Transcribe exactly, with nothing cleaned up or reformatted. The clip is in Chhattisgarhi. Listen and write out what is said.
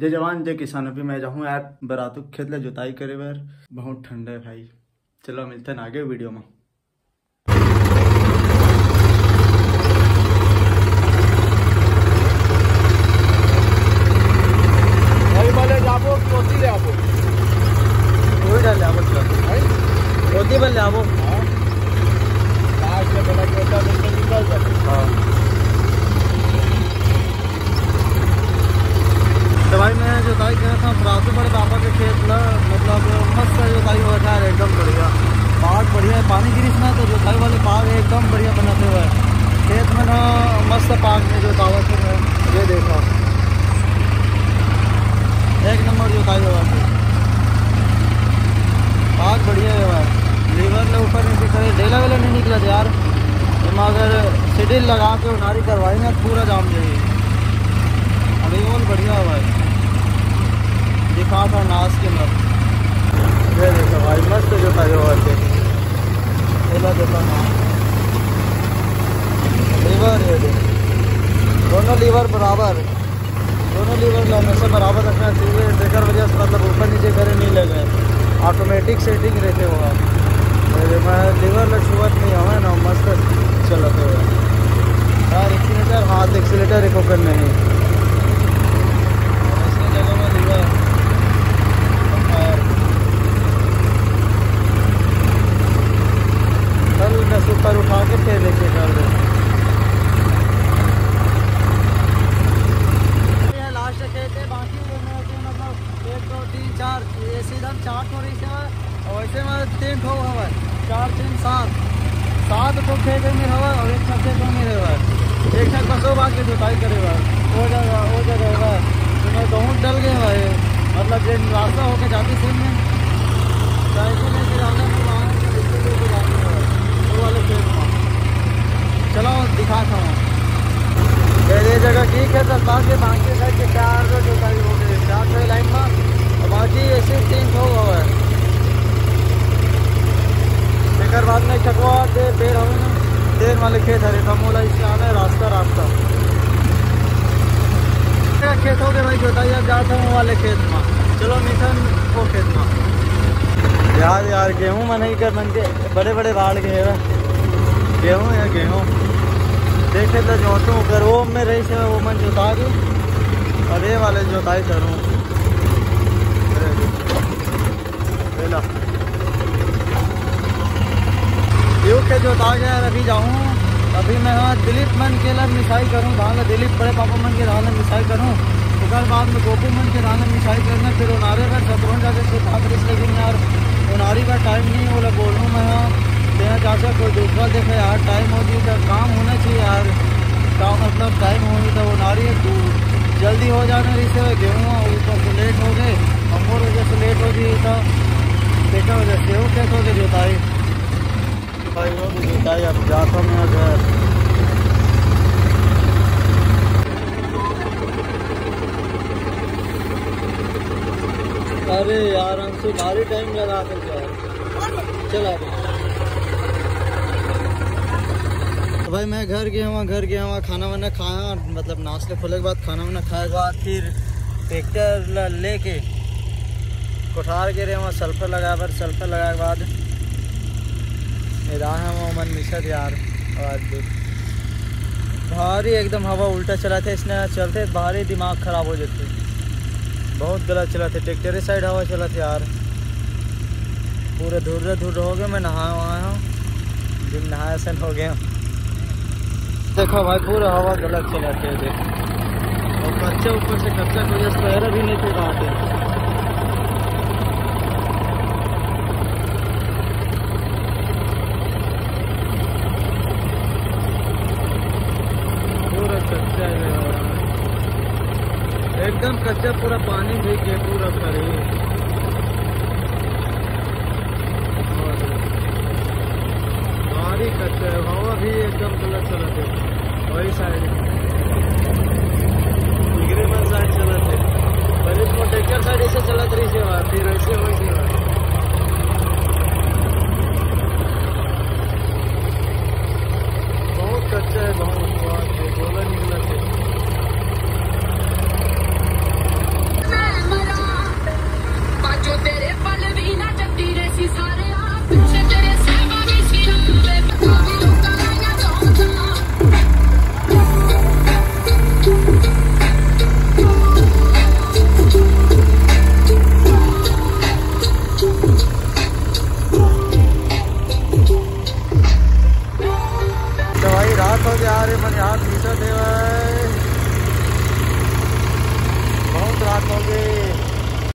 जय जवान, जय किसान। अभी मैं जाहूँ यार बरातू खेत ले जोताई करे बर। बहुत ठंडा है भाई। चलो, मिलते हैं आगे वीडियो में। भाई, वाले जाबो, कोसी ले आबो। कोई डाल ले आबो, चल। भाई? कोसी बल ले आबो। हाँ। लास्ट में बना के होता है, तो निकल जाता है। हाँ। तो भाई, मैं जोताई करे था बरातू बड़े पापा के खेत ला, मतलब मस्त जोताई हो रहा है, एकदम बढ़िया। पाग बढ़िया है, पानी गिरिस ना तो जोताई वाले पाग एकदम बढ़िया बनाते हुए। खेत में ना मस्त पाग में जोतावत है। ये देखो, एक नंबर जोताई हुआ है, पाग बढ़िया है भाई। लीवर ले ऊपर नीचे करे, ढेला वेला नहीं निकला यार। एमा अगर सिडिल लगा के उनारी करवाई ना, पूरा जाम जाई। अभी और बढ़िया हुआ है, दिखा था नाश के मत। ये देखो भाई, मस्त जोताई हुआ है। ढेला देखो ना, लीवर ये देखो, दोनों लीवर बराबर। दोनों लीवर ला हमेशा बराबर रखना चाहिए, तेकर वजह से मतलब ऊपर नीचे करे नहीं लगे, ऑटोमेटिक सेटिंग रहते हुआ। तो ये मैं लीवर ला छुअत नहीं हवे ना, मस्त चलत हुआ। यार, एक्सीलेटर, हाथ एक्सीलेटर एको कर नहीं। ऐसे जगह में लीवर, और चल, मैं सुपर उठा के फिर लेके चल दे। ये लास्ट खेत है, बाकी ये में से मतलब एक, दो, तीन, चार, ये सीधा चार ठो रही से, और वैसे में तीन ठो हवा, चार, तीन, सात, सात ठो खेत में हवा और एक ठो खेत में हवा। एक ठो कसो बाग के जोताई करे बा, वो जगह, वो जगह हवा, तो मैं बहुत डल गए भाई। मतलब, जे रास्ता होके जाती सही में, साइकिल लेके जाना तो वहाँ से, इसके लेके जाना है, वो वाले खेत में। चलो, दिखा था। ये, ये जगह ठीक है, सरकार के बाकी साइड के चार जो जोताई हो गई, चार सौ लाइन में, और बाकी ऐसे तीन ठो हुआ है। एकर बाद में चकवा दे पेड़ हवे ना, तेल वाले खेत हरे, कमोला इससे आना है रास्ता, रास्ता। खेत हो गए भाई जोताई, अब जाता हूँ वाले खेत में। चलो मिथन, वो खेत में। यार, यार, गेहूं मन ही कर मन के बड़े बड़े बाढ़ गए हैं। गेहूं है, गेहूं। देखे तो जोतूं, अगर वो में रही से वो मन जोता दूं, और ये वाले जोताई करूं। ये ला। गेहूं के जोता गया, अभी जाऊं। अभी मैं हाँ दिलीप मन के ला मिसाई करूं, धान ला दिलीप बड़े पापा मन के धान ला मिसाई करूं। ओकर बाद में गोपू मन के धान ला मिसाई करना, फिर उनारे का सतरों जाके खेत हाथ रिस लेकिन यार, उनारी का टाइम नहीं, वो ला बोलूं मैं हाँ। तेरा चाचा कोई दूसरा देखे यार, टाइम हो जी तो काम होना चाहिए यार। का मतलब टाइम हो जी तो उनारी है, तू जल्दी हो जाना रिस से, गेहूं ऊपर से लेट हो गए, हमर वजह से लेट हो जी तो तेकर वजह से वो खेत हो गए जोताई। भाई वो भी जोताई, अब जाता मैं घर। अरे यार, अंशु भारी टाइम लगा दे यार। चला दे। तो भाई मैं घर गया हूँ, घर गया हूँ, खाना वाना खाया, मतलब नाश्ता खोले के बाद खाना वाना खाए के बाद फिर ट्रैक्टर ला लेके कोठार गे रहे वहाँ सल्फर लगाए बर। सल्फर लगाए के बाद एदा है वो मन मिसत यार। और देख, भारी एकदम हवा उल्टा चलत हे, इसने चलते भारी दिमाग खराब हो जाते। बहुत गलत चलत हे, ट्रैक्टर साइड हवा चलत हे यार। पूरा धुर्रा धुर्रा हो गया, मैं नहाए वहाए हूँ, जिम नहाए सन हो गया। देखो भाई, पूरा हवा गलत चलत हे, देख। और कच्चा ऊपर से कच्चा की वजह से पैर भी नहीं थे रहा थे। पूरा कच्चा है, एकदम कच्चा, पूरा पानी भीग के पूरा खड़ी। भारी कच्चा है, हवा भी एकदम गलत चलत हे। वही साइड, निगरे मन साइड चलत हे। पहले तो ट्रैक्टर साइड ऐसे चलत रही से बात, फिर ऐसे हो गया। बहुत कच्चा है, बहुत। वाह, ये गोला निकला थे।